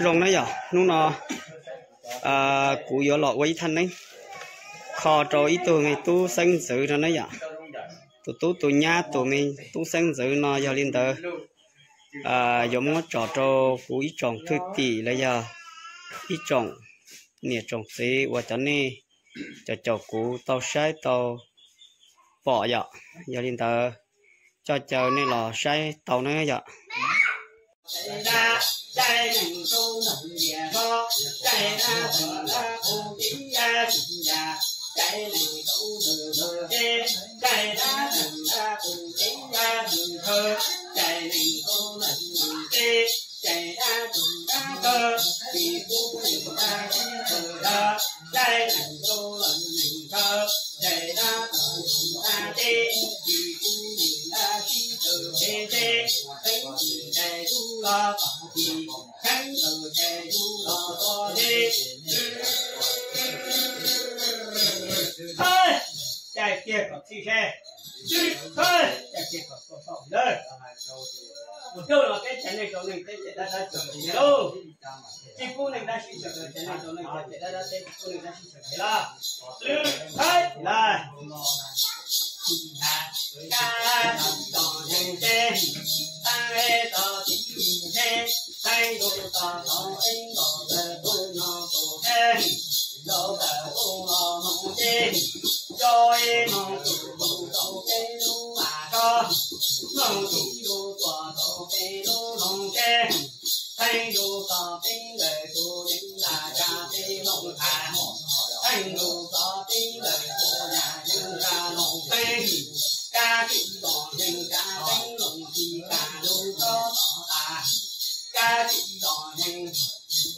Zoo na yom, hnub no kuv yuav los ua ib thaj neeb kho rau ib tug me tub xeeb ntxwv no na yom. Tus tub tus nyab tus me tub xeeb ntxwv no yog li ntawd, yuav muab tso rau kuv ib tsoom thwj tim los yog ib tsoom niam tsoom txiv uas cov nej cov caum kuv tau saib tau pom yom. Yog li ntawd, coj caw nej los saib tau na yom. Caij kiag kom txhij seb, caij kiag kom txhij seb lawm. Mus rau los peb tsev neeg rau neeg teb ces dab dab tsi lauj. Tsis pub neeg dab sib tseem, tsev neeg rau neeg teb ces dab dab teb tsis pub neeg dab sib tseem lawm. Lwm thawj lawm.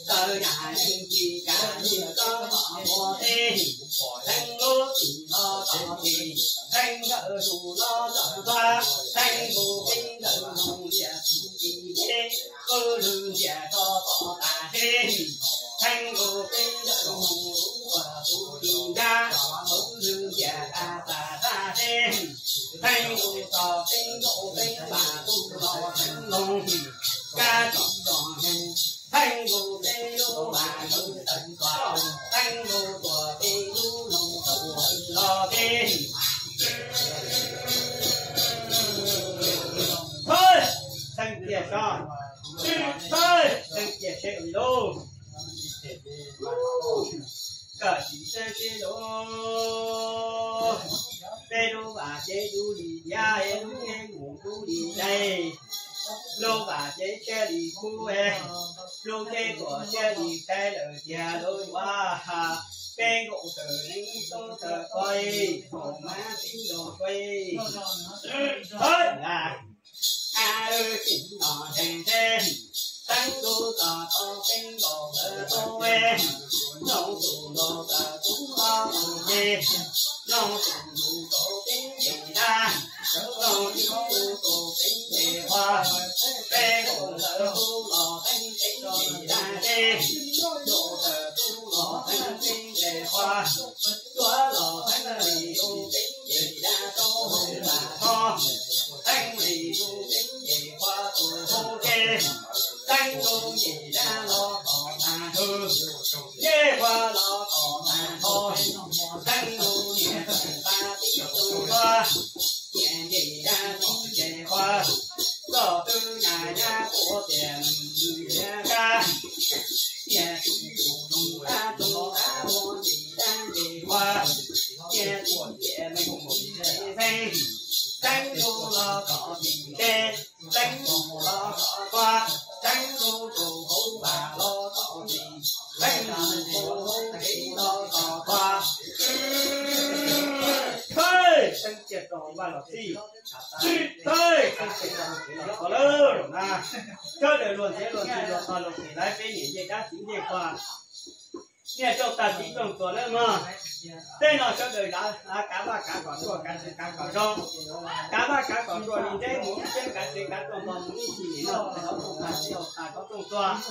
Thawj, xeeb tiag seb, thawj, xeeb tiag seb lauj. Koj sim saib seb lauj, peb lub vaj tsev dub li diav, lub tsev mus dub li dais, lub vaj tsev tshiab li kub, lub tsev tuam tshiab li dais lawm tiag lauj. Peb nkaus tawm leej tub tawm poj, maum mab tib nkaus suav. Thawj, a, sim no tseeb tseeb, teeb lub tod tau peb nkaus tawm tub, nyob tus nkaus tawm tub ob tus ces, nyob tus nkaus tau peb nce dab, nyob tus nkaus tau peb nce huab, peb nkaus tawm tub los teeb peb nce dab teb, nkaus tawm tub los teeb peb nce huab, tuav los teeb li lub peb nce dab tau hauv vaj tod, teeb li lub peb nce huab tus hauv kev, teeb lub nce dab los tom tag hwj, nce huab los tom tag hov, teeb lub niag tseem tab tib tug huab, niag nce dab tib nce huab, koj twb nyab nyab quav tias nws nyab kab, niag tsis tus nug dab tug dab muaj nce dab nce huab, niag tsis tias nws nce xeeb, teeb lub los tom tim kev, teeb lub los tom huab, teeb lub tus hauv vaj los tom tim, teeb lub tus hauv kev los tom huab. Thawj, xeeb tiag rau vaj los txij. Thawj, xeeb tiag rau kev los tom lawm na. Sawv daws luag ntxhiav luag ntxhi luag tog luag phem lawv peb niam ncej dab txiv ncej huab, niaj tsaug tag txiv tsaug txuas lawm mog. Tej no sawv daws kav vaj kav kom ruaj, kav tsev kav kom zoo, kav vaj kav kom ruaj li nteb mus ib siab, kav tsev kav tsaug ntog mus ib txhis. Nim no tais lov tuaj tag txiv yau tag kov rooj txuas,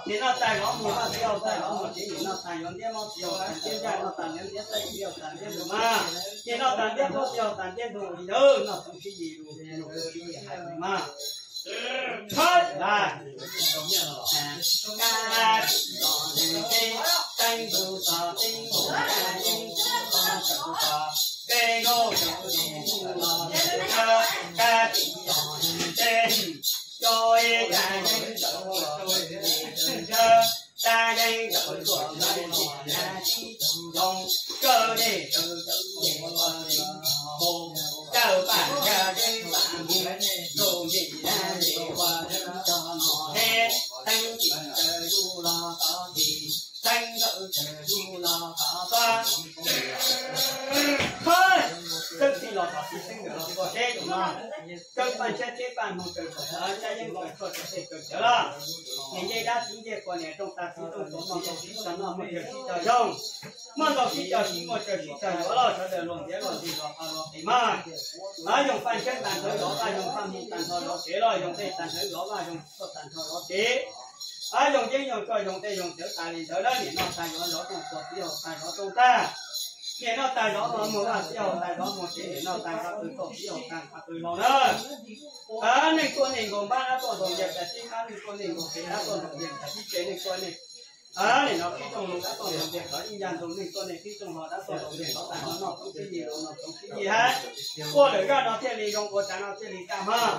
nim no tais lov mus noj txiv yau tag lov mus tsev, nim no tais yuav ntiab mob txiv yau tag ntiab ntsaj, noj tag ntiab ntiab taij txiv yau tag ntiab ntug mas, nim no tag ntiab mob txiv yau tag ntiab ntug li ntawd, noj txoov sib yis lus, lus sib yis hais mas. Thawj, a, ka, teeb ntuj txog teeb ntuj ka yeej txog txog peb nkaus txog txog ka tim txog tej cov ib ka yeej txog txog ka yeej txog txog na tsis txog zoo kawg dej kawg cawv dej ua txog hau cawv pam cawv dej pam mus rau ntim na dej ua txog no he teeb tim txawm yus los txog tim teeb ntawd txawm yus los txog txog. Thawj, teeb tim los txog tim teeb ntawd los txog seb no. Kawg paj ntshiab tsheb paj hmoo raws txawv, tshab yeeb raws tshuaj raws tej raws cawv los. Niam ncej dab txiv ncej quas niam, rooj tag txiv rooj tuav, muaj ntau sib cog noj muaj raws sib cog yoog, muaj ntau sib cog siv muaj raws sib cog yuav los. Sawv daws luag ntiav luag ntxhi los qhov los qis mog. Los yoog paj ntshiab tag nrho zov vaj, yoog paj hmoo tag nrho zov kev los, yoog dej tag nrho zov vaj, yoog tshuaj tag nrho zov kev. Yoog yeeb yoog tshuaj yoog dej yoog cawv tas li ntawd lawm. Niam noj tag zov zov rooj, txiv haus tag zov rooj tag. Niam noj tag zov muag vaj, txiv haus tag zov muag tsev, niam noj tag nqa qw tuaj, txiv haus tag nqa qw laus na. Neej tuaj neej nkaus npab dab tuaj ntaus ntiag, cas sib npab neej tuaj neej nkaus tsev dab tuaj ntaus ntiag, cas sib tsev neej tuaj neej. Nim no qhib rooj hlo dab tuaj ntaus ntiag, qhov ib ncaj nroog neej tuaj neej qhib rooj hlo dab tuaj ntaus ntiag, qhov tag no noj txoov txhib yig, noj txoov txhib yig hab. Ua lawm zaj no thiaj li zoo, ua tsav no thiaj li kaj mog.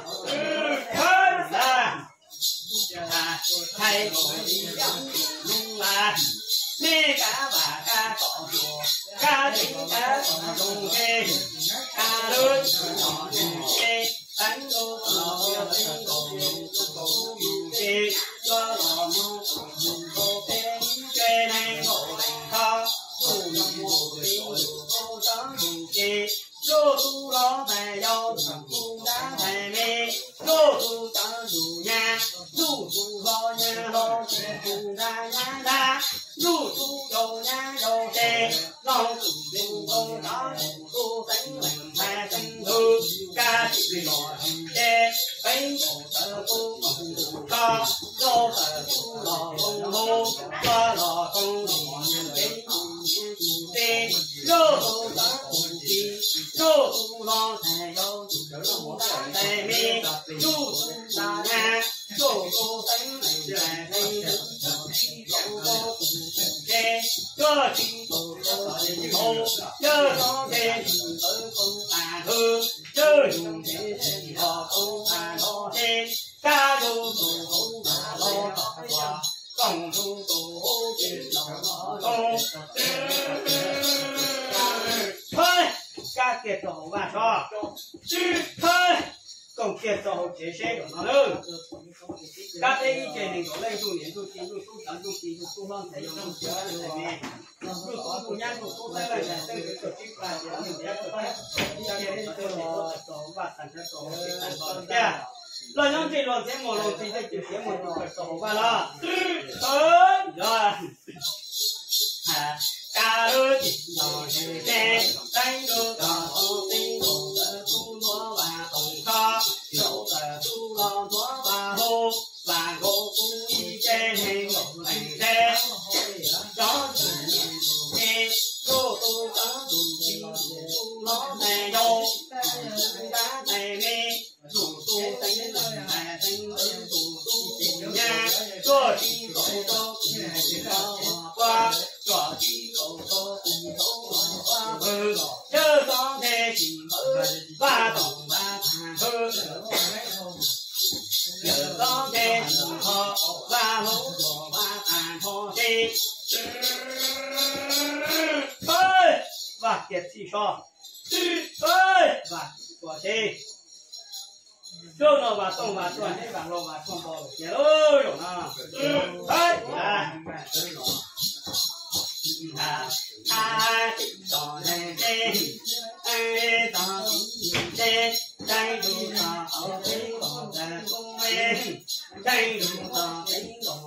Thawj, a, hais lus li yam lub la, mej kav vam kav kom hluas, kav tsev kav kom zoo he, kav lub tsis los nws he, teeb nkaus los ua teeb nkaus, tus kaus mus ke, los los mus tus mus kaus peb, ke neeg nkaus leej thoj, tus mus tus txiv tus kaus txob mus ke, zuj zus los tais yau, zuj zus dab tais me, zuj zus tawv zus nyab, zuj zus hlo nyab hlo, zuj zus nrag nyab nrag, zuj zus yau nyab yau ke, los tus mus kaus txob mus tus teeb leej tais teeb ntug, kav tsis los tus ke, peb nkaus tawv tus mus tus koj, rau tawv tus los zoo hau, koj los zoo los nws peb mus nyiam tus teb, zuj zus tawv tus txiv, zuj zus hlo tais yau, zuj zus dab tais me, zuj zus nrag nyab, zuj zus teeb leej tais teeb ntug, tsis kaus tau tus tseem ke, koj tsis kaus tau tus hau, yawg txhob ntes tsis tawv tau tas hwj, yawg yus ntes tsis los tau tas los he, kab yus tus hauv mas los tau, koom tus hauv tsis los los tau. Thawj, kab kiag rau hauv vaj tso. Thawj, koom kiag rau hauv tsev seb zaum no lawm. Kab peb ib tse nees nkaum leej, ntsuj niam ntsuj txiv ntsuj tub sawv ntsuj txiv ntsuj tub hlob ntxhais yau ntsuj tub ntxhais me, ntsuj tub ntsuj nyab ntsuj tub xeeb leej ntxhais xeeb ntxwv ntsuj tib plag tias ntsuj niam ntsuj tub ntxhais vaj tag nrho rau hauv tsev tag nrho lawm tiag. Los nyob ntsej luag ntxhiav muag luag ntxhi tej cws tiav muag tus kawm rau hauv vaj los. Thawj, yog kab lub tsis los nws ke, teeb ntuj txog tus tib nkaus tawv tub ntuav vas toom koj, zaum tawv tub los ntuav vas hau, vas nkaus kuv ib tse neeg nkaus leej teb. Cov ntsuj niam ntsuj txiv, zuj zus tawv tus tib nkaus tub hlob ntxhais yau, ntsuj tub dab ntxhais me, ntsuj tub xeeb leej ntxhais xeeb ntxwv, ntsuj tub tub nyab, tuaj tib nkaus rau kuv tus hlob los quaj, tuaj tib nkaus rau kuv tus hlob los quaj vwg, yawg txhob nthe tsis npawg, vaj toom vaj tag hwj. Yawg txhob nthe tsis npawg, vaj hlob tuaj vaj tag nrho teb. Thawj, vaj kiag txhij so. Thawj, vaj kiag txhij so teb. Zaum no vas tooj vas tuaj neb vas hlau vas tuaj npau lawm tiag lauj zaum no. Thawj, a, tsis tso neeg teb, teeb txog txiv teb, teeb tsis tso hauv teb, txawm tub me, teeb tsis tso teeb txog,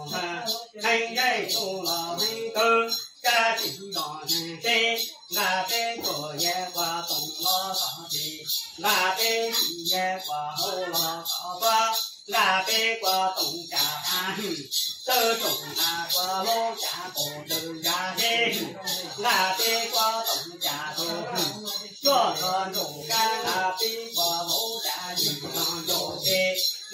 teeb yeej tub los teeb kawg, kab tsis tso neeg teb, nqa peb tuaj yawg Kuaj Toom los txog tsev, nqa peb txiv yawg Kuaj Hau los txog pob, nqa peb Kuaj Toom cas tawg tsoom nqa Kuaj Hau cas qaum tawg ya teb, nqa peb Kuaj Toom cas tau coj los nraum kab, nqa peb Kuaj Hau cas yim los nraum tsev,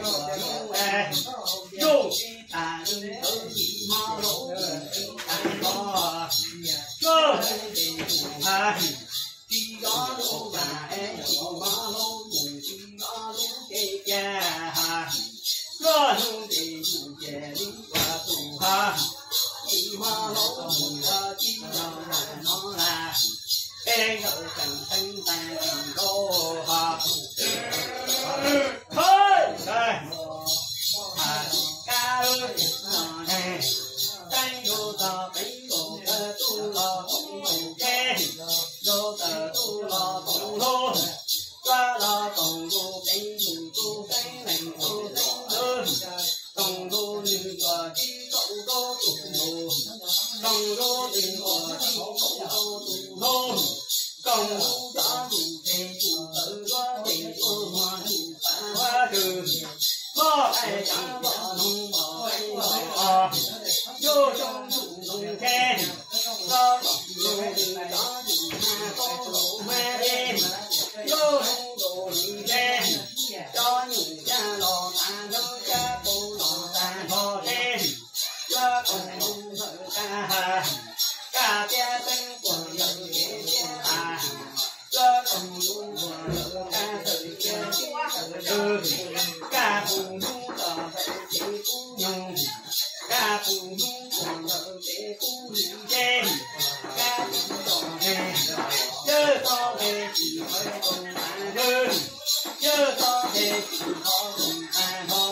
tuaj lub, zuj sis tas lub ntawd tsis mob lauj, tsis tas mob, koj tus ha, tsis mob lub vas es tsis mob lub mus, tsis mob lub cev cas ha, koj hnub ces yus ces lub ua tus ha, tsis mob lub mus los tsis yog lam no las, peb nkawd tseem teeb tas ntsis nkauj ha. Kab no ne, teeb ntuj txog teeb nkaus, tawm tuaj los koom tus teb, ntuj tawm tuaj los koom hlub, tuaj los koom tus teeb tus tus teeb leej tus teeb ntawd, koom tus nws tuaj tsis tau rau tus hlub, koom tus nws tuaj tsis tau rau tus hlub, koom tus cov tus tes tus tawv tuaj tes tuaj muag tus pab huab rwg, poj qaib cov poj noog poj qaib poj os, yuj xyoob ntsuj ntoo teb, txhob koom tus nws cov tus hma tau tus hma teb, yuj xyoob ntsuj ntoo teb, cov nyuj cab los tas nrho, cab pau los tas nrho teb, yuav koom tus ntawm kaj ha, kaj tiab teeb puag ntawm kev tiab tas, yuav koom tus puag ntawm kaj tawm tiab tib tawm twg, kaj pus hnub txog ntawm kev kub nyoog, kaj pus hnub txog ntawm kev kub lim teb, kaj pus txog ntawm, yawg txhob nthe tsis tau koom tas nrho, yawg txhob nthe tsis tau koom tas nrho,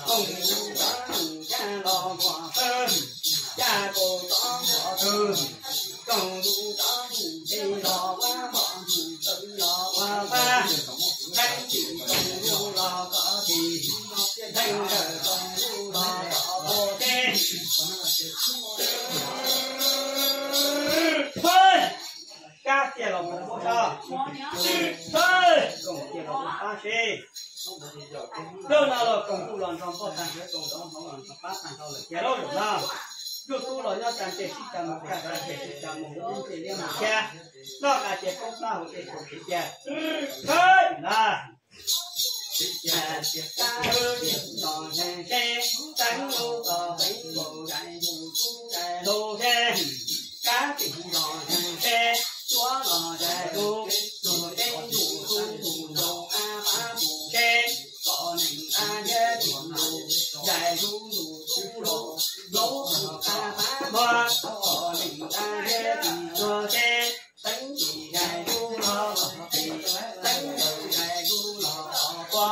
koom tus cov nyuj cab los muag tawb, cab pau cov muag twg, koom tus cov tus tes los ua mom, tus tawv los ua pab, teeb tsis koom tus los kov tsis, teeb ntawm koom tus los kov pau teb. Kab tiag los mus pab seb, koom tiag los mus pab seb. Zaum no los koom tus los nrog npoj tag, koom tus los nrog pab tag nrho lawm tiag lauj zaum no. Ntsuj Tub los nyob tsa ntse sib tsa mus kaj, tsa ntse sib tsa mus huv, ntse liab mus thiab, noj qa cia poob plab hauv ej tug kev cia. Thawj na, kab wb tig los ntseg seb, teeb lub tog teeb nkaus zais zus tub zais lug seb, kab tig los ntseg seb, suab los zais zus, tug teeb zus tub zus nkaus qab pab zus seb, kom neeg qab ntiab tig zus, zais zus zus tub los, nkaus qab pab npog, kom neeg qab ntiab tig zus seb, teeb tig zais zus los, teeb zus zais zus los tua.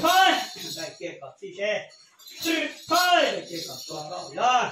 Thawj, daim kiag kom txhij seb, thawj, daim kiag kom tua tau yog.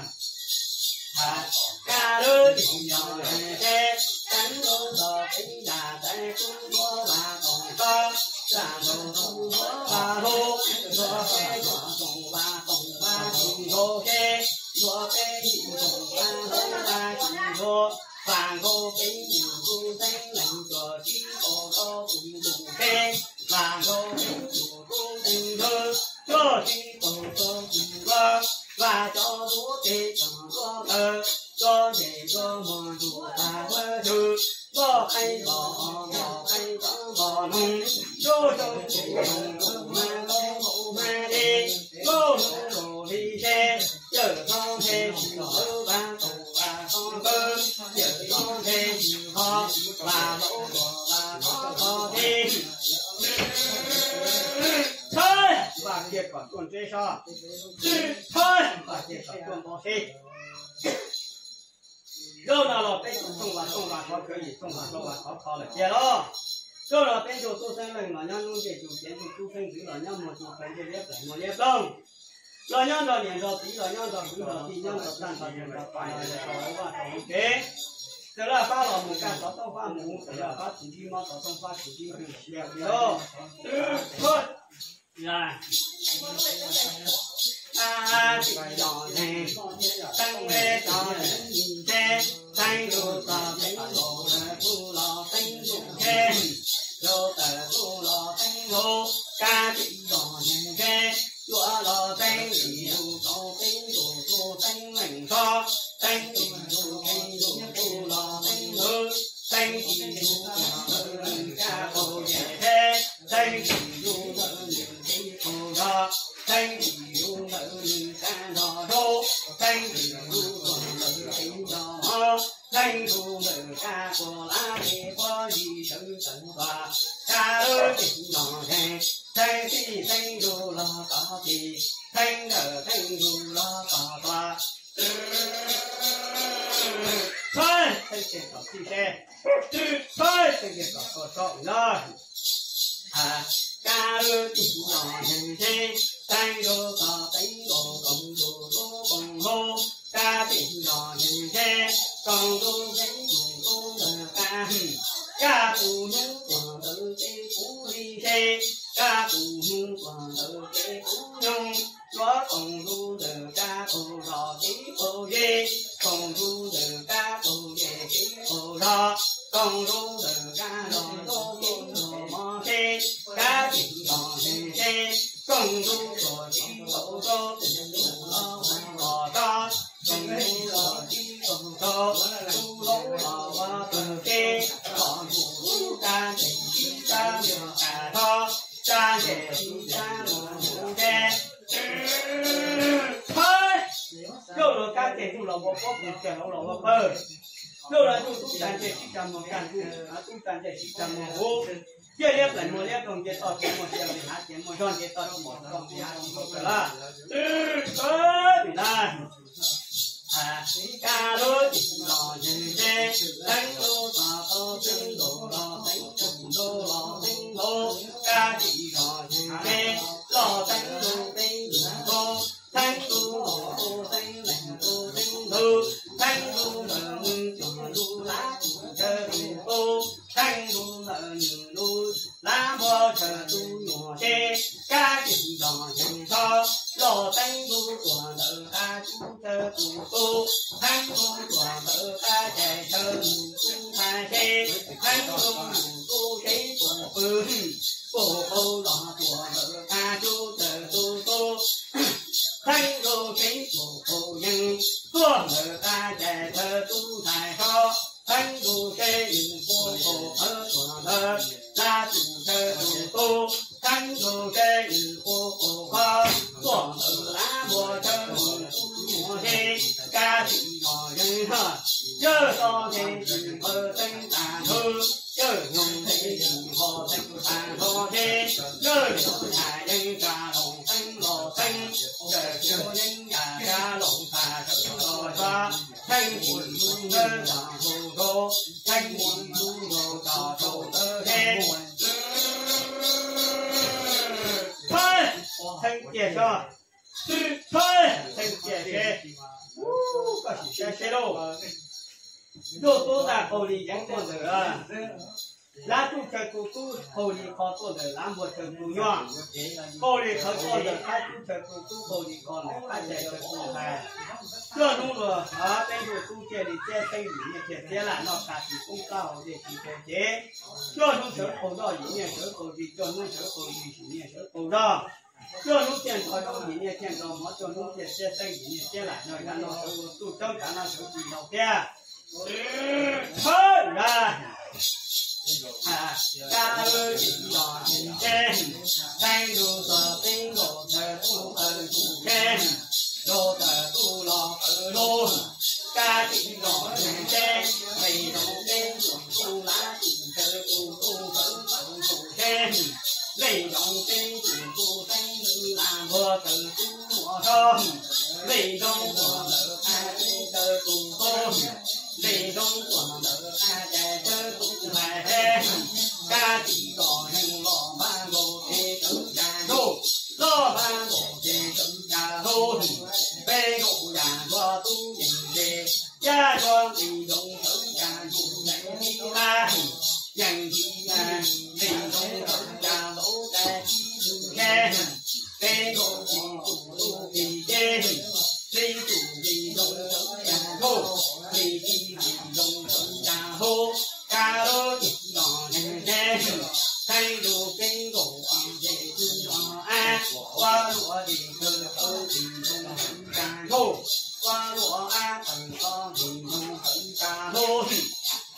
Kab lub tig los ntseg seb, teeb lub tog teeb zais tub ntuab vas toom tsob, zais nkaus tub ntuab vas lug, ntuab peb ntuab toom vas toom vas tsis nkaus seb, ntuab peb ntuab toom vas lug vas tsis nkaus, vas nkaus peb ntuab tub teeb leeg tuam tib kaum rau tus ntuj seb, vas nkaus peb ntuab tub teeb ntug, tuaj tib kaum rau tus ntuab, vas cov ntuab peb tog ntuab tawg, ntuab ntses ntuab mos ntsuag tag huab tshwm, ntuab qeej npos mos qeej cov npos noog, ntuab rau tus noog tus hmab lub hmab dib, ntuab hnub nkaus li seb, yawm thoob ntshe tsis hawv vas toom vas thoob kawg, yawm thoob ntshe tsis hov vas laub tuam vas thoob thoob tib. Thawj, npaj kiag kom tuaj ntseb sob. Thawj, npaj kiag kom tuaj npau seb. Zaum no los peb tus thooj vas thooj vas qhov kawg, yim thooj vas thooj vas qhov kho lawm tiag lauj. Zaum no peb ntsuj tub xeeb leej los nyob hnub ntiag tsu, cev ntsuj tub xeeb ntxwv los nyob muag tsu, qee ntiag liab plaim muag liab ploog, los nyob nrog niam nrog txiv los nyob nrog kwv nrog tij nyob nrog tag nrog yawg nrog pab nrog yawg rau hauv vaj rau hauv tsev. Txawm laj fab los mus kaj tov tooj fab mus huv, txawm laj fab tsis ntsib mob tov tooj fab tsis ntsib nqwg siab li lauj. Ab, tsis yog neeg, teeb peb tog teeb ntseb, teeb ntug tog teeb nkaus, tawm txuj los teeb ntug ntseb, tawm txuj los teeb ntug, kab tsis yog neeg ntseb, cuaj los teeb ntug, rau teeb ntug tub teeb leej txhob, teeb ntug teeb ntug tub los teeb ntug, teeb ntug tub los teeb ntug, kab qaug zes ntseb, teeb ntug ntawm nws tib qaug zog, teeb ntug ntawm nws kab nrog zaub, teeb ntug ntawm nws tib nrog mov, teeb ntug ntawm kab quas lab ces pob zis sawv tawm tuaj, kab lub tib los ntseg, teeb tij teeb ntug los tod tij, teeb ntawm teeb ntug los tod tuaj. Thawj, teeb kiag kom txhij seb. Thawj, teeb kiag kom tua sob na. Kab lub tib los ntseg seb, teeb ntug tog teeb nkaus, koom ntug tub koom hlub, kab tib los ntseg seb, koom ntug teeb ntug tub ntawm kab, kab puv hnub tuaj ntawm kev puv hli seb, kab puv hnub tuaj ntawm kev puv nyoog, yuav koom ntug ntawm kab qaug zog kev qaug zes, koom ntug ntawm kab qaug zes kev qaug zog, koom ntug ntawm kab nrog zaub kev nrog mov seb, kab tib los ntseg seb, koom ntug tuaj tib kaum rau tus ntuj los ua kom sob, koom ntug tuaj tib kaum rau tus hlub los ua tawg seb, kom ntug lub kab ntseg sib sab nrog kab rog, kab ntseg sib sab nrog ntug ntseb. Thawj, zaum no kab ntseg ntsuj los ua pob, ntseg hauv los ua pawg. Zaum no ntsuj tub tsa ntseg sib tsa muag kaj ntsuj, tub tsa ntseg sib tsa muag huv. Ciaj liab plaim muag liab ploog, nce toj tsis muaj sia, vim hav tsis muaj zog, nce toj tsis muaj zog, vim hav tsis muaj zog lawm. Vim na, kab lub tib los ntseg seb, teeb lub tog tau teeb nkaus los teeb tug nkaus los teeb nkaus, kab tib los ntseg seb, los teeb lub teeb nkaus, teeb lub los teeb leeg tus teeb ntug, teeb lub ntawm nws cog lub lab tus chaw tus tu, teeb lub ntawm nws lub lab npog chaw tus nyuam seb, kab tib los ntseg sob, los teeb lub tuaj ntawm qab tsub chaw tus tu, teeb lub tuaj ntawm qab cais chaw tus tu ntag seb, teeb lub tus tu seb puas pw, puas qau los tuaj ntawm qab tsub chaw tus tu. Theeb ntuj tseeb tug qaug yees, tuaj ntawm qab cais thawj tub ntxhais hlob. Theeb ntuj tseeb yees tuaj qaug qhawv tuaj ntawm lab tug thawj tug tub. Theeb ntuj tseeb yees tuaj qaug qhov, tuaj ntawm lab npua thawj tug tub muaj tseeb. Kab tsis los yees haj, yawg tso nthe tsis qhawv teeb tas ntawd, yawg nyoog nthe tsis qhawv teeb tas nrho tseeb, yawg nyoog tas yees tsa los teeb los teeb, ntawm kuv yeeb yam kab los tas sawv los tso, theej mus ntub ntawd tso rau rau, theej mus ntub rau tso rau ntawd tseeb. Thawj, theej tiag tso, thawj, theej tiag tseeb. Koj sim saib seb lauj, ntuj tub ntag qaug li yeev tuaj ntawm lab tub chaw tu tub, qaug li qhov tuaj ntawm lab npua chaw tu nyuj, qaug li qhov tuaj ntawm lab tub chaw tu tub, qaug li qhov ntawm lab cais chaw tu ntxhais. Cuaj hnub luag peb ntuj tub thiaj li txiab teeb yim niaj thiaj txiab lam noj, tas tsis poob qab hau dej tsis tau cev. Cuaj hnub sawv qaug noj yim niaj sawv qaug zis, cuaj hnub sawv qaug zis yim niaj sawv qaug zog. Cuaj hnub thiaj nrog zoo yim niaj thiaj nrog mov, cuaj hnub thiaj txiab teeb yim niaj txiab lam noj, yav no sawv ua txuj coob, yav no sawv tsis laus thiab. Thawj, kab lawb tsis los tseeb, theej ntuj txog teeb nkaus thawj tub qawg ntug tseeb, rau thawj tub los qawg lub, kab tsis los tseeb, nqe zoo teeb tsuas tub lab tsis thawj tub tub qawg tawm ntug tseeb, nqe zoo teeb tsuas tub teeb lwm lam npua thawj tub muaj sob, nqe zoo tuaj ntawm qab tseeb thawj tub tub, nqe zoo tuaj ntawm qab cais thawj tub ntxhais tseeb, kab tsis los yees los npab nkaus ces sawv tsa ntuj, los npab nkaus ces sawv tsa ntuj, peb nkaus yam nrog tub yees ces, yaj nrog nqe zoo sawv tsa ntuj yees tib qab, yees tib qab, nqe zoo sawv tsa laub tais tib lwm tseeb, peb nkaus ces tub tub qis ces, tib tug nqe zoo sawv tsa ntuj, nqe tib nqe zoo sawv tsa hub, kab lub tsis los yees tseeb, theej ntuj tseeb nkaus ces tub los ab, kab lub tsis kawg sawv tsis zoo sawv tsa ntuj, kab lub ab tawm txog nqe zoo sawv tsa hub,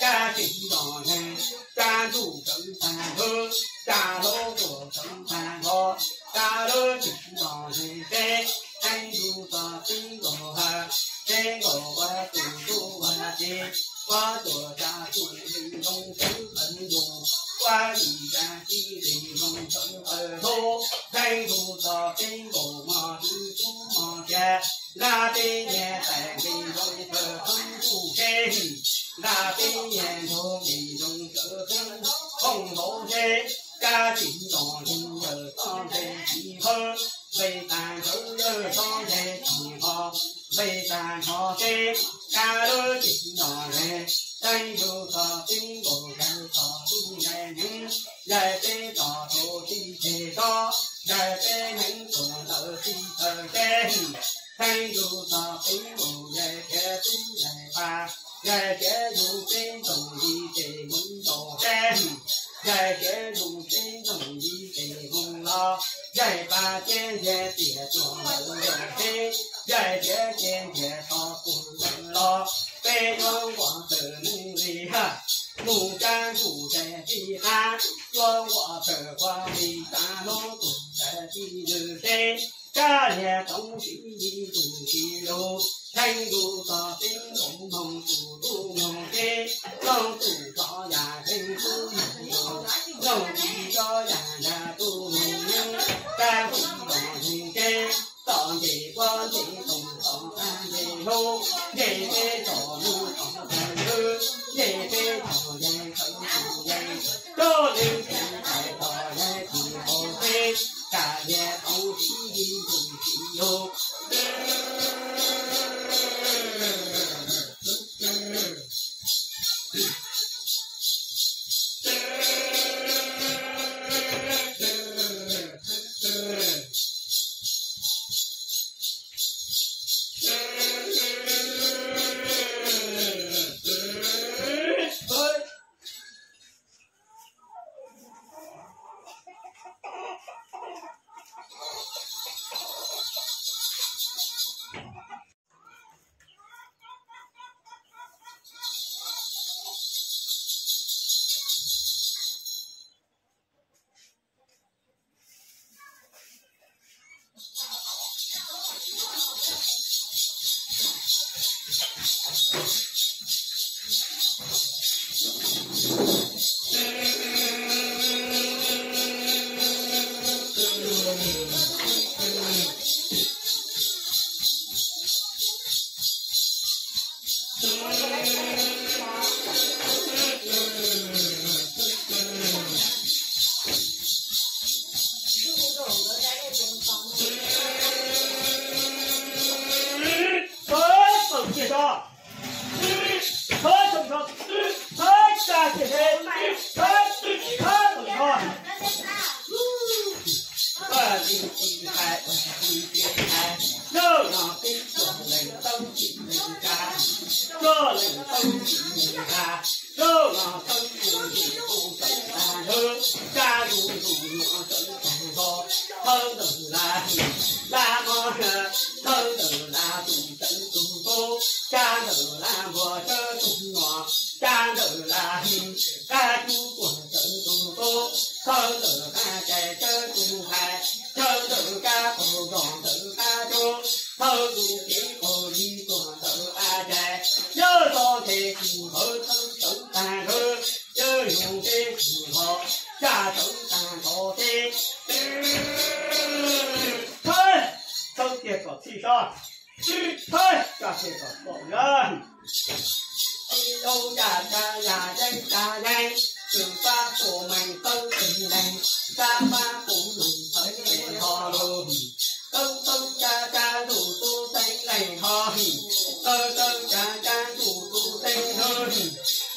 kab tsis los yees, kab ntuj sawv tsa hub, kab lub tuaj sawv tsa nrho, kab lub tsis los yees tseeb, theej ntuj txog tseeb nkaus ha, tseeb nkaus ua tus tub ua tsev, kab tuaj tsa tub li zoo sawv tsa ntuj, kab li tsa tib li zoo sawv tsa hub, theej ntuj txog tseeb nkaus mog tub tub mog tsa, nqa peb nyias tais nqe zoo sawv tsa ntuj tseeb, nqa peb nyias ntuj nqe zoo sawv tsa ntuj hauv tseeb, kab tsis los yees yawg txoj ntse tsis hawb, nqe tag ntawd yawg txoj ntse tsis hos, nqe tag nrho tseeb, kab lub tsis los yees, theej ntuj txog tseeb nkaus yawg txoj tub ncaig neeb, ncaig peb txoj rau tib teg sob, ncaig peb neeb tuaj ntawm tib tawg tseeb, theej ntuj txog tseeb nkaus ncaig khiav tub ncaig pas, ncaig khiav ntug tseeb nkaus li ces mus ntaus tseeb, ncaig khiav ntug tseeb nkaus li ces mus los, ncaig pas ces ntiag tias tuaj ntawm yawg tseeb, ncaig khiav ces ntiag txog tuaj ntawm los, peb yuav nquas tawm neeb li ha, mus kab ntuj tais tib qab, yuav nquas tawm qhua li kab lub tuaj tais tib lwm tseeb, kab liag toov tib li tus tsis lug, theej ntuj txog tseeb nkaus moog tus tub moog tseeb, noog tus tso yam theej tub moog lug, noog tus tso yam nrag tub moog neeb, kab tsis los yees tseeb, tom ntej puab ntej toom tom qab ntej hlub, ntej peb tsom lub toom tawg lwb, ntej peb tsom yees tawm tus yees, tub lwm tseeb tais tsom yees tsis haum tseeb, kam liag toov tib li tus tsis lug. Thawb txaus kiag tso. Thawb txaus tso. Thawb tsa kiag seb. Thawb, thawb txaus tso. Yawg no peb coj leej tawb tsis ntshai, coj leej tawb tsis ntshai, yawg no tawb tsis ntshai, tawb tag nrho, kab lub ntuj no tawb tag nrho, thawb ntawm lab hwj lab mob, thawb ntawm lab tus txawv tus ntxub, kab ntawm lab npua txawv tus nuav, kab ntawm lab hwj kab cub tuag txawv tus ntxub, thawb ntawm lab cai txawv tus hais, thawb ntawm kab qaug zog ntawm kab cub, thawb ntawm kev qaug li tuag ntawm kab cai, yawg txoj ntse tsis nqawd thawb txawv tag nrho, yawg yug ntse tsis nqawd tsa txawv tag nrho teb. Thawb, thawb kiag kom txhij sab, thawb tsa kiag kom txom nyab. Tib lub caj tsa yam yeeb tsa yeeb, tws pab puas meej tawb teg leeg, sab pab puas meej tawb teg ho lug. Tawb tawb cab cab ntuj tub teeb leej ho, tawb tawb cab cab ntuj tub teeb ho,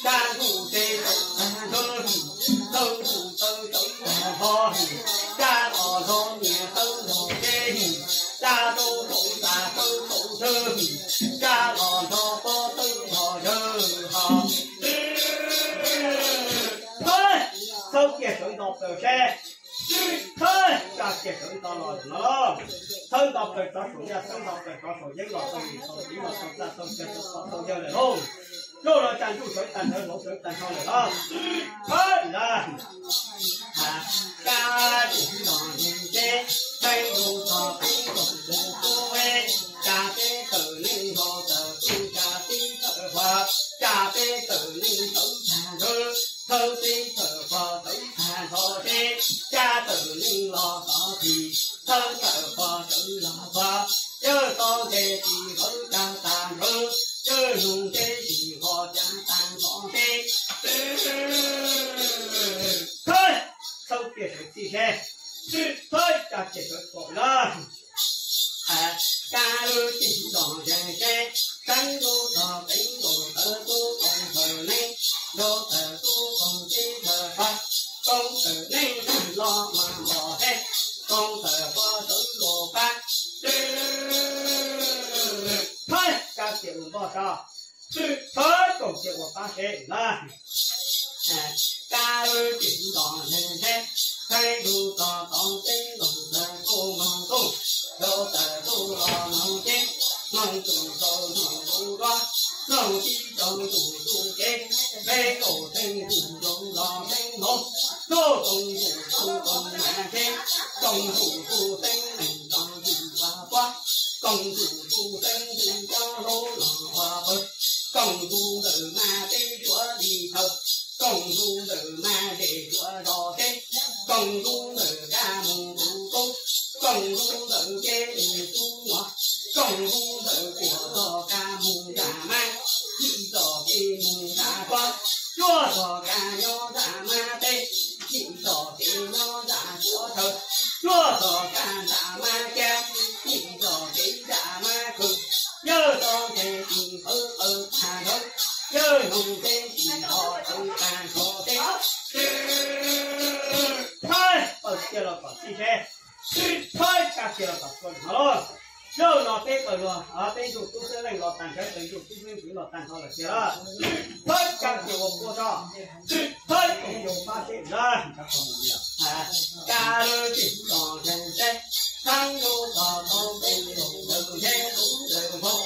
cab ntuj teb tawv tag nrho, tawb ntuj tawv tawv tag nrho, cab los nrho niam tawb nrho teb, cab rau saum ntxa tawb saum ntxhw, cab los nrho pob tawb nrho yawg ho. Thawb, thawb kiag sawv nto plaws seb. Thawb, tsa kiag sawv nto los no. Thawb nto plaws rov saum yaj, thawb nto plaws rov saum yeeb los tau lis tau txiv los tau txaj tau cawg tau pom tau yawg lawm lauj. Lauj, los cab ntuj sawv tag nrho, hauv sawv tag nrho lawm lauj. Thawb na. Kab tsis nto neeg teb, teeb lub tog teeb nkaus tus tub, tsa teb tawm neeg nkaus tawm tub, tsa teb tawm pog, tsa teb tawm neeg tawv tag nrho, thawb teb tawm pog tawv tag nrho teb, cab tawm neeg los tod txhis, thawb tawm pog tawv los txog, yawg txoj ntse tsis nqawd tsa tag nrho, yawg yug ntse tsis nqawd tsa tag nrho teb. Thawb, thawb kiag sawv txij seb, thawb tsa kiag sawv txaus na. Kab lub tsis nto neeg teb, teeb lub tog teeb nkaus tawm tub koom tawm neeg, nrog tawm tub koom teb tawm pog, koom tawm neeg los mas npog teb, koom tawm pog tawv los pab. Thawb, kab kiag ua npog sab, thawb koom kiag ua pab seb na. Kab tsis nto neeg teb, teeb lub tog tod teeb nkaus tawm tub moog tub, nrog tawm tub los moog teb, moog tub rau moog tub dua, moog tib rau tub tub kev, peb kaum teeb tub rau los teeb moog, nrog koom tub tub koom mas teb, koom tub tub teeb neeg tau tub ua puab, koom tub tub teeb tub cov hlub los ua pawg, koom tub ntawm mas teb suav li thawj, koom tub ntawm mas zej suav zog teb, koom tub ntawm kab moog tub tub, koom tub ntawm kev mus tub nuav, koom tub ntawm kuam txog kab moog nram mas, txij txoj kev mus nram puab, cuaj txog kab nyob nram mas teb, txij txoj kev nyob nram suav thawj, cuaj txog kab nram mas kiab, txij txoj kev nram mas kawg, yawg txoj ntse tsis nqawd qawv tag nrho, yawg yug ntse tsis nqawd qawv tag nrho teb. Thawb, paws kiag los kom txhij seb. Thawb, kab kiag los kom txhua no lauj. Zaum no peb paws luag, peb ntsuj tub xeeb leej los tag nrho, peb ntsuj tub xeeb ntxwv los tag nrho lawm tiag lauj. Thawb, kab kiag ua puab sab. Thawb, koom kiag ua pab seb na. Kab lub tsis nto neeg teb, teeb lub tog tau teeb nkaus tawm nteb tub tawm npog,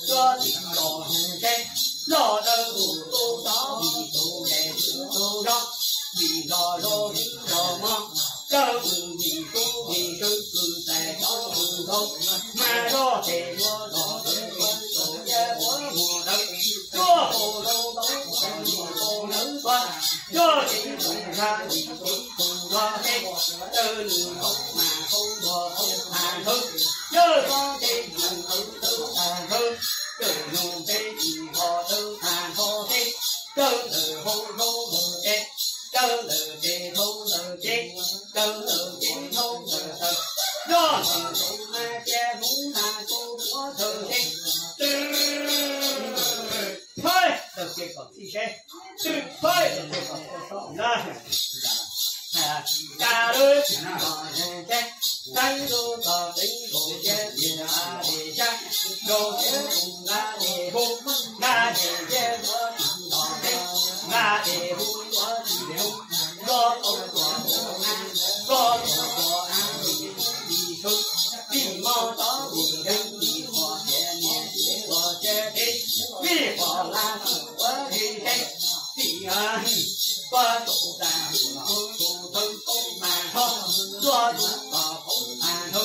cuaj tsis nto neeg teb, nrog tawm tub tub tod vim tus ntes tub tub nrog, vim nrog zog vim nrog mog, kawg mus vim tub vim tswv kwv txais cov kwv nkaus, mas zog tes luag zog tawm tub tawm yawg puab mus dawb, Txhab lis tib tug luag teb, tawg nws hauv mas hauv luag hauv tag nrho, yawg txhob ntse nws hauv tawg tag nrho, yawg nug teb tsis ho tawg tag nrho teb, tawg ntawm hauv dhau ntawm teb, tawg ntawm teb dhau ntawm teb, tawg ntawm teb dhau ntawm taw, yog ntawm hauv mas cia hauv mas tau muab tawg teb. Thawj, tawg kiag kom txhij seb. Thawj, tawg kiag kom txhij seb na. Ka lwb tsis los zeeg teb, teeb lub tog teeb nkaus thiab tias a li xyab, nkaus thiab tus nqa li hu, nqa li thiab yuav tsis los teb, nqa li hu yuav tsis hu, nplo tau tuam tuam na, nplo tau tuam a li hu li hu, vim mos tov vim nkeeg vim qhov tias niam txiv tuag tsev teb, vim qhov laj tus ua li teb, vim a kuaj tus tag tus tus thawj poob tag nrho, tuaj tus tom poob tag nrho.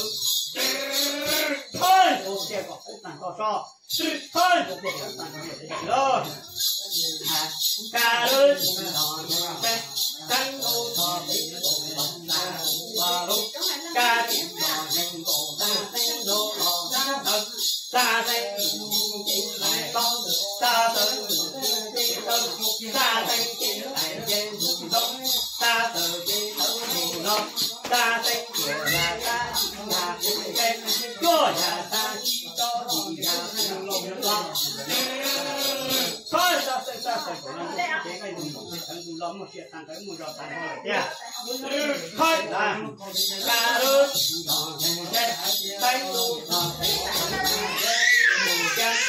Thawj, tus tiag kom poob tag nrho so. Thawj, tus tiag kom poob tag nrho so. Ka lwb tsis los zeeg teb, teeb lub tog teeb nkaus tas ua lub, ka tsis los zeeg nkaus tas teeb nkaus los tas ntawd, tas teeb tus cev lais tob, tas teeb tus cev tawg, tas teeb cev lais cev tus ntob, tas tawg cev tawg tus no, tas teeb tuam yam tas tsis yam teb, tuam yam tas tsis tau tus yam tsis los. Thawj, sab xeeb sab xeem kom no muaj tsev nqaij ntug npoo pej xeem ntug los muaj sia tag nrho muaj zog tag nrho lawm tiag. Thawj, ka lwb tsis los zeeg teb, teeb lub tog teeb nkaus tas ntawd, tus tiag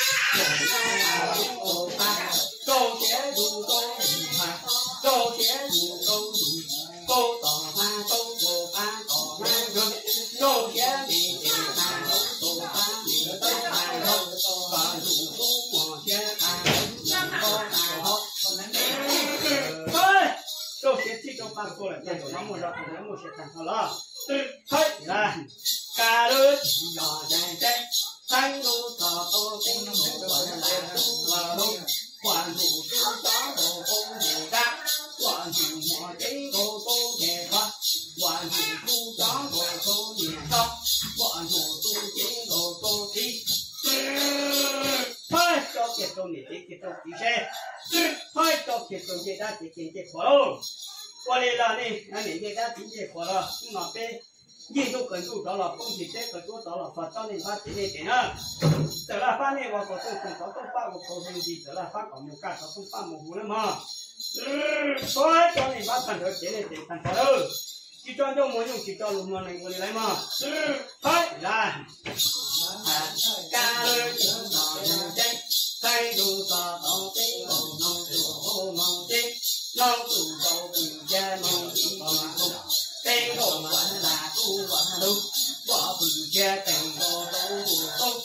kom poob tag nrho so. Rau siav tus rau mus tag, rau siav tus rau mus, rau tom tag rau tus tag tom tag nrho, rau siav me tes tag rau tus tag me tawb tag nrho, kom ntuj lub muag thiab tag rau tus tag nrho. Rau siav txhij rau pa txhua lawm tiag, tus no muaj zog tus no muaj sia tag nrho los. Thawj, ka lwb tsis los zeeg teb, teeb lub tog tau teeb nkaus tas ntawd, tus ua lub, ua ntug tub cov nkaus poob nce dab, ua ntug muag cev nkaus poob nce dab, ua ntug tub cov nkaus poob nce dab, ua ntug tub cev nkaus poob tib. Thawj, rau kiag rau niam tsev kiag rau txiv seb. Thawj, rau kiag rau ncej dab txiv kiag ncej qhuav lauj. Ua li los nej niam ncej dab txiv ncej qhuav los hnub no peb ncig ntuj qws ntuj rov los poob ncig teb qws duab rov los txog tsob nej npab tsev nej tes na. Txawm laj fab nej ua kom tooj tooj rov tooj pab ua khau hu ntsis, txawm laj fab kom mus kaj rov tooj pab mus hu na mog. Thawj, cov nej npab tag nrho tsev nej tes tag nrho lawm. Tsis tso ncauj muag nyooj tsis tso lus muag nees ua li lawm mog. Thawj, ka lwb tsis los zeeg teb, teeb lub tog tau teeb nkaus noog tus hau noog teb, noog tus nkaus pwm cia noog tib tus tus, teeb nkaus kuav lam tub ua lub, ua pwm cia teem nkaus rau tus tub,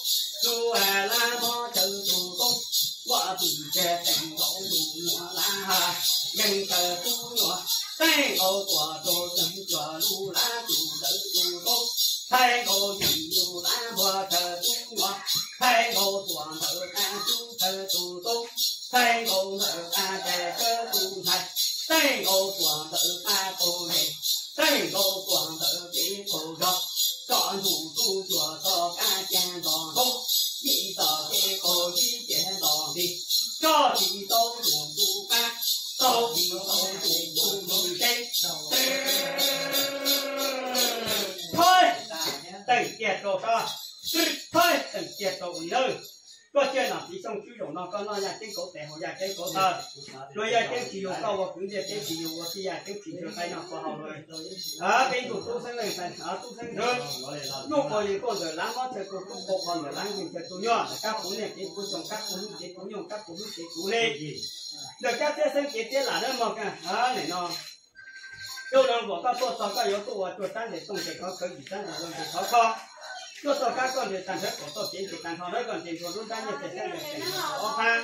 tub lab mob chaw tus tub, ua pwm cia teem nkaus tus nyuam lab ha, yeej chaw tub nyuam, teeb nkaus tuam rau teem cuam lub lab tus ntawd tus tub, thaij nkaus yim lub lab npua chaw tub nyuam, thaij nkaus tuam ntawd qab tub chaw tus tub, thaij nkaus ntawd qab tes chaw tus ntxhais, thaij nkaus tuam ntawd qab qaug zes, thaij nkaus tuam ntawd kev qaug zog, tsom ntuj tub cuam txoj kab cag ntos ntaub, yim txoj kev qaug yib ceg ntos nti, tso tsis tau tus tub qab, tau tsis tau tus tub mus seb. Thawj, teem kiag rau sab, thawj, teem kiag rau ua li lawm. Koj tsiaj nom txiv xyooj tswb zaum no koj noj yaj ceeb kauv tes haus yaj ceeb kauv taw, luag yaj ceeb tsis yug koj ua kwv, ntiaj teb tsis yug ua tij, yaj ceeb tsis ntsws qaib noj koj haus luag. Peb ntug tub xeeb leej, tub xeeb ntxwv, nyuj quas yees tuaj ntawm lav mob chaw tus tub, qau qhov ntawm lav nkeeg chaw tus nyuj, kab puv niaj kev puv xyoo, kab puv hnub kev puv nyoog, kab puv hnub kev puv hli. Ntawm kab txiab xeeb kev txiab lam dawb mog, nim no Yog no nkaus koj tuaj txog koj yuav tuaj ua cuag sab ntes tooj ntes khov khawv, yim sab ntes ua ntes khov kho. Tuaj txog kab koj ntes tag nrho, kaum txoj kev ntes tag nrho, koj ntes nrua lub nrab nyiaj txais sab ntes peem nkaus rau ob phab,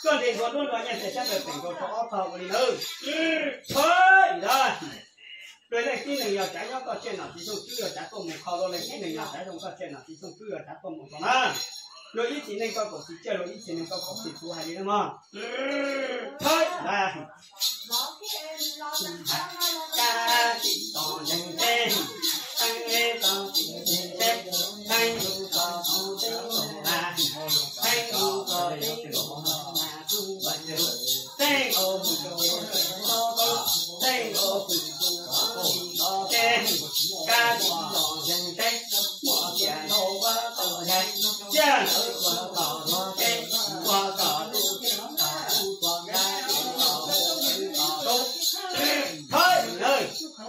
koj ntes nrua lub nrua nyiaj txais sab ntes peem nkaus rau ob tog ua li ntawd. Thawj ntag, luag leej tib neeg yog cav nyob koj tsiaj nom txiv xyooj tswb yog cav tuaj mus kho, luag leej tib neeg yog cav zoo koj tsiaj nom txiv xyooj tswb yog cav tuaj mus tau na. Luag ib txhis neej koj kaum txhis tsiaj, luag ib txhis neej koj kaum txhis txhuv hais li na mog. Thawj ntag.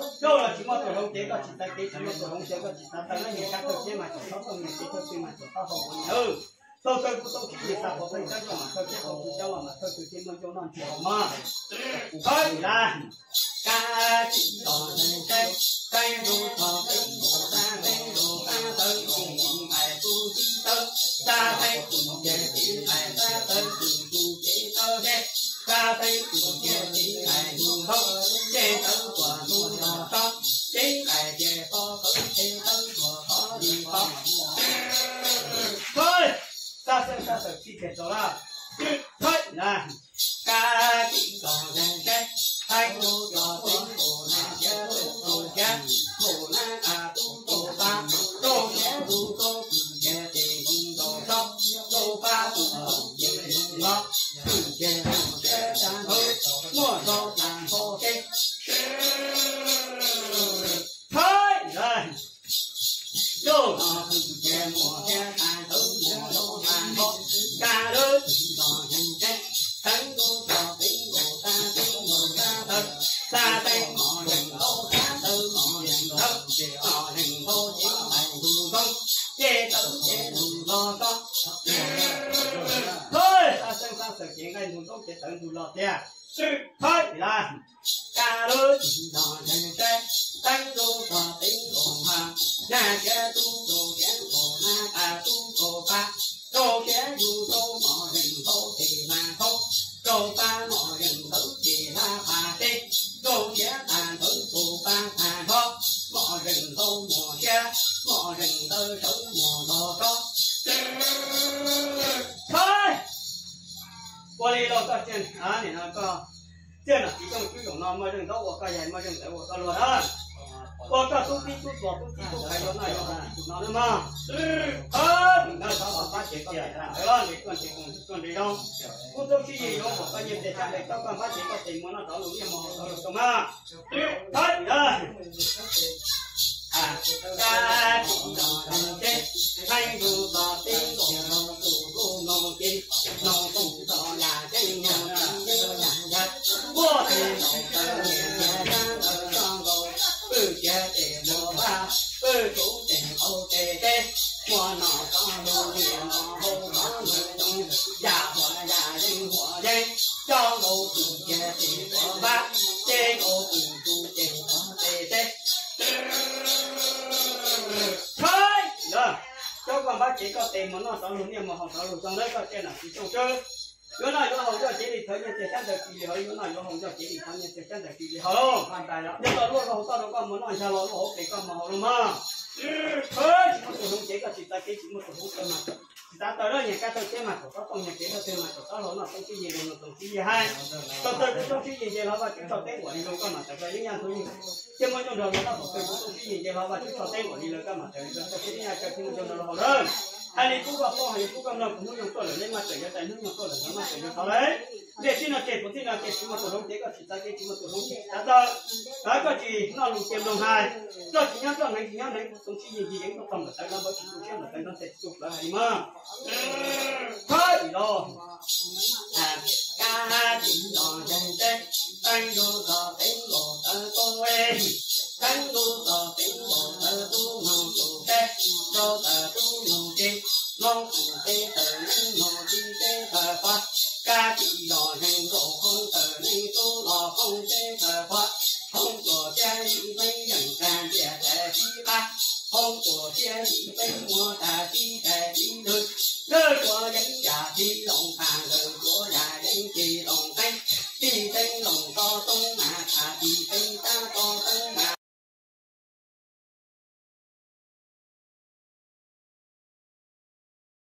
Thawj, koj los tsis muaj tus hloov cev, koj tsis txav kev, tsis muaj tus hloov xyaw, koj tsis txav taw, nyias kab thawj siab mas txaus txhob tooj, nyias kev thawj twg mas txaus txhob hau. Thawj tawg kuj tau tsis nyias xav qhov thawj cab los mas thawj cab, qhov twg cab los mas thawj twg thiaj muaj ncauj noj ntsis hau mas. Thawj lab, kab tsis tos zeeg teb, teeb ntuj txog teeb nkaus sab teeb nkaus sab tawv, tus nqaim tus txiv tawv, sab teeb tus nce txiv nqaim sab tawv, tus tus cev tawv zeb, sab teeb tus nce txiv nqaim tus nthoob, cev tawv tuam tus los tsob, cev nqaim ces txog tawv, cev tawv tuam txog li txog. Thawj, sab xeeb sab tawv txij kiag rau lawm. Thawj na, kab tsis tos zeeg teb, teeb ntuj txog teeb nkaus na, ciav tub nkaus ciav, nkaus na, a tub nkaus pab, rau ciav tus rau tus ciav ces tus nkaus tsob, rau pab tus nkaus ces tus los, tus ces tus ciav tag nthawv, muaj rau tag nrho kev. Thawj na, rau no tus ces muaj ciav tag nthawv, muaj rau tag nrho, kab lawv tsis tos zeeg teb, teeb ntuj txog teeb nkaus sab teeb nkaus sab tawv, sab teeb mos zeeg ntaub sab tawv mos zeeg ntawv, mos zeeg ntaub cev nqaij ntug ntoob, cev tawv cev ntug los tsob. Thawj, sab xeeb sab tawv cev nqaij ntug ntoob cev tawv ntug los tiag. Thawj lab, kab lawv tsis tos zeeg teb, teeb ntuj txog teeb nkaus npha, nag ciav tub nkaus ciav nkaus nag, a tub nkaus pab, rau ciav yug rau mos zeeg ntaub ces nag thaub, rau pab mos zeeg ntawv ces lab pab teb, rau ciav tag ntawv rau pab tag nrho, mos zeeg ntaub muaj ciav, mos zeeg ntawv sawv muaj los tsob. Thawj, ua li los koj txiaj, nim no koj txiaj nom txiv tooj tswb zaum no muaj zeej ntaub ua koj yaig, muaj zeej ntawv ua koj luag na. Ua koj tub txib tub tuas tub txib tub qhais yuav noj yuav haus tib tug no nawb mog. Thawj, nim no rov los pab tsev koj tes ntawd, nqe tuaj nqe koom tuaj nqe zoo, kuj txaus siab yeej yuav kom koj nyiaj txiag xyab npes tau koj pab tsev koj tes mus noj tau lus nyiaj mus haus tau lus zoo mog. Thawj, kab tsis tos zeeg teb, teeb ntuj txog teeb nkaus, noog tus hlub noog cev, noog tus txog yam ceeb, noog tus yeeb yam yag, muaj tes noog taw nyias nyias sab ntawd txoj nkaus, pwj ciav tes muaj vaj, pwj tsuv tes nqaus tes teb, muaj nom txoj lus nyias mos hau txoj lus zoo, yam huam yam yeeb huam yeeb, coj nkaus tus ciav tes tuav npab, ces nkaus tus tus ces tuav tes teb. Thawj, coj koj pab tsev koj tes mus noj tau lus nyiaj mus haus tau lus zoo nawb koj txiaj nom txiv tooj tswb. Yuav noj yuav haus nco cev li thawv nyiaj txiag xyab ntawv tsis li hauv, yuav noj yuav haus nco cev li thawv nyiaj txiag xyab ntawv tsis li hauv. Nyob los luaj hauv toj rau koj mus noj, nyob los luaj hauv pes koj mus haus los mog. Thawj, tsis muaj tus hloov cev, koj tsis txav kev, tsis muaj tus hloov taw mas tsis txav taw, nyias kab thawj siab mas txaus txhob tooj, nyias kev thawj twg mas txaus txhob hlau, noj txoos sib yeej, noj txoos sib yeej hais. Tau tawg kuv txoos sib yeej nce hlo, Vajtswb tso teb nquam li lawm koj mam tawg hlawv yeeb yaj ntxwv. Cia muaj nyooj nrog lawv noj, tau tawg kuv txoos sib yeej nce hlo, Vajtswb tso teb nquam li lawm koj mam tawg hlawv, txoj siab yeeb yaj tsawg thiaj muaj nyooj nrog lawv haus lawm. Hais li pub koj paub, hais li pub koj mloog, kuv hnub nyoog tuaj lawm, neb maj txawm yuav txais hnub nyoog tuaj lawm, lawv maj txawm yuav thov lawm. Ntiaj teb no ces, puv txij no ces tsis muaj tus hloov cev, koj tsis txav kev, tsis muaj tus hloov tsis txav taw, koj tsis noj lus cia mloog hais, roj tsis nyob roj, hneev tsis nyob hneev, kuv txoos sib yeej nce yeeb tuaj txog npawm tawv, npawb tsis tu siab, npawm tawv nrog tes tu plawv hais li mog. Thawj los, kab tsis tos zeeg teb, teeb ntuj txog teeb nkaus tawv tub, teeb ntuj txog teeb nkaus tawv tub, noog tus teb rau tawv tub noog teb, noog tus teb tawv neeb, noog tib teb tawv pab, kab tsis tos zeeg nkaus qoob tawv neeb tub los qoob teb.